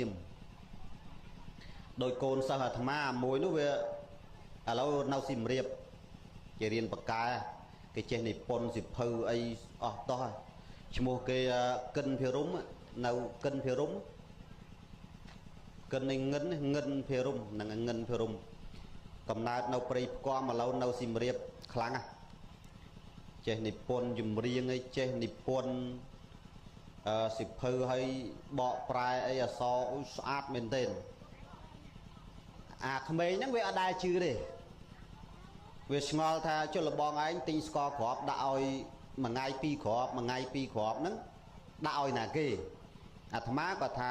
ៀមដោយកូនសិស្សអាត្មាមួយនោះវាឥឡូវនៅសៀមរាបគេរៀនបកែគេចេះនិពន្ធសិភៅអីអស់តោះឈ្មោះគេកិនភិរមនៅកិនភិរមកិននៃងិនងិនភិរមនឹងងិនភិរមកំណើតនៅព្រៃផ្គាំឥឡូវនៅសៀមរាបខ្លាំងណាស់ចេះនិពន្ធចម្រៀងអីចេះនិពន្ធអឺសិភៅឲ្យបកប្រែអីអសរស្អាតមែនទែនអាក្មេងហ្នឹងវាអត់ដែលជឿទេវាឆ្ងល់ថាចុះលបងឯងទិញស្ករគ្រាប់ដាក់ឲ្យមួយថ្ងៃពីរគ្រាប់មួយថ្ងៃពីរគ្រាប់ហ្នឹងដាក់ឲ្យណាគេអាត្មាក៏ថា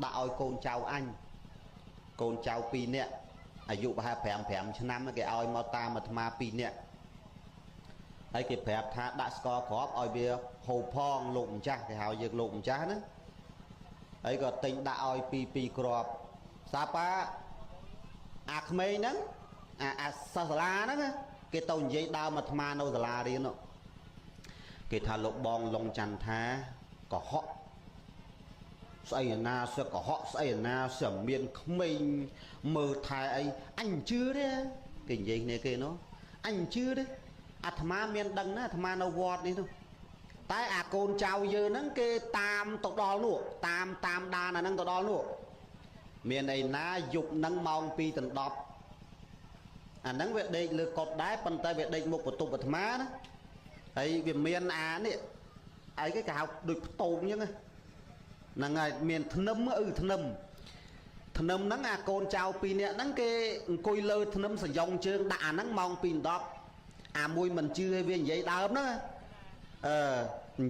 ដាក់ឲ្យកូនចៅអញកូនចៅ2នាក់អាយុប្រហែល5 5ឆ្នាំគេឲ្យមកតាមអាត្មា2នាក់ហើយគេប្រាប់ថាដាក់ស្ករគ្រាប់ឲ្យវាហូបផងលោកម្ចាស់គេហៅយើងលោកម្ចាស់ណាហើយក៏ទិញដាក់ឲ្យ2 2គ្រាប់សាប៉ាអាក្មេងហ្នឹងអាសិស្សសាលាហ្នឹងគេទៅនិយាយដើមអាត្មានៅសាលារៀនគេថាលោកបងលងចន្ទថាកុហកស្អីណាសឹកកុហកស្អីណាសឹកមានក្មេងមើលថែអីអញជឿទេគេនិយាយគ្នាគេនោះអញជឿទេអាត្មាមានដឹងណាអាត្មានៅវត្តនេះនោះតែអាកូនចៅយើងហ្នឹងគេតាមទៅដល់នោះតាមតាមដានអាហ្នឹងទៅដល់នោះមានអីណាយប់ហ្នឹងម៉ោង2ដល់10អាហ្នឹងវាដេកលើកុដដែរប៉ុន្តែវាដេកមុខបន្ទប់អាត្មាណាហើយវាមានអានេះអីគេគេហៅដូចផ្ទោងអញ្ចឹងហ្នឹងហើយមានធ្នឹមអឺធ្នឹមធ្នឹមហ្នឹងអាកូនចៅពីរនាក់ហ្នឹងគេអង្គុយលើធ្នឹមសយ៉ងជើងដាក់អាហ្នឹងម៉ោង2 10អាមួយមិនជឿឲ្យវានិយាយដើមហ្នឹងអឺ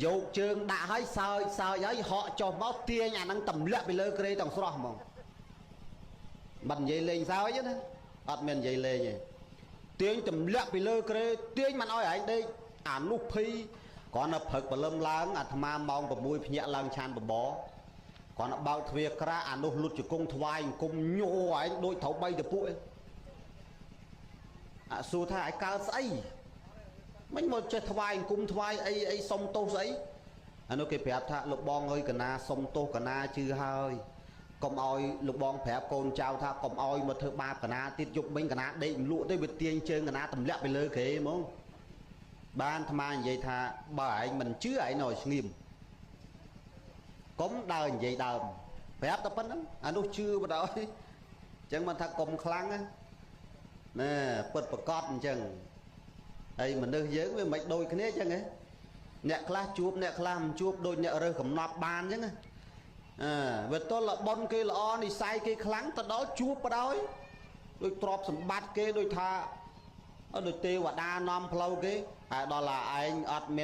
យកជើងដាក់ឲ្យសើចសើចឲ្យហក់ចុះមកទាញអាហ្នឹងទម្លាក់ពីលើគ្រែទាំងស្រស់ហ្មងមិននិយាយលេងសើចណាអត់មាននិយាយលេងទេទាញទម្លាក់ពីលើគ្រែទាញមិនឲ្យឯងដេកអានោះភីគ្រាន់តែព្រឹកព្រលឹមឡើងអាត្មាម៉ោង6ភ្ញាក់ឡើងឆានបបរគ្រាន់តែបើកទ្វារក្រាអានោះលុតជង្គង់ថ្វាយអង្គមញ័រឯងដូចត្រូវបីទៅពួកឯងអាសួរថាឯងកើតស្អីមិនមកចេះថ្វាយអង្គមថ្វាយអីអីសុំទោសស្អីអានោះគេប្រាប់ថាលោកបងអើយកណាសុំទោសកណាជឿហើយកុំឲ្យលោកបងប្រាប់កូនចៅថាកុំឲ្យមកធ្វើបាបកណាទៀតយប់មិញកណាដេកមិនលក់ទេវាទាញជើងកណាទម្លាក់ពីលើគ្រែហ្មងបានអាត្មានិយាយថាបើឯងមិនជឿឯងនៅឲ្យស្ងៀមកុំដើរនិយាយដើមប្រាប់តែប៉ុណ្្នឹងអានោះជឿបណ្ដោយអញ្ចឹងមិនថាកុំខ្លាំងណាណែពិតប្រកបអញ្ចឹងហើយមនុស្សយើងវាមិនដូចគ្នាអញ្ចឹងហ៎អ្នកខ្លះជួបអ្នកខ្លះមិនជួបដូចអ្នករើសកំណប់បានអញ្ចឹងណាអឺវាទល់លបុនគេល្អនិស័យគេខ្លាំងទៅដល់ជួបបណ្ដោយដូចទ្រព្យសម្បត្តិគេដូចថាដូចទេវតានាំផ្លូវគេហើយដល់ឡាឯងអត់មាន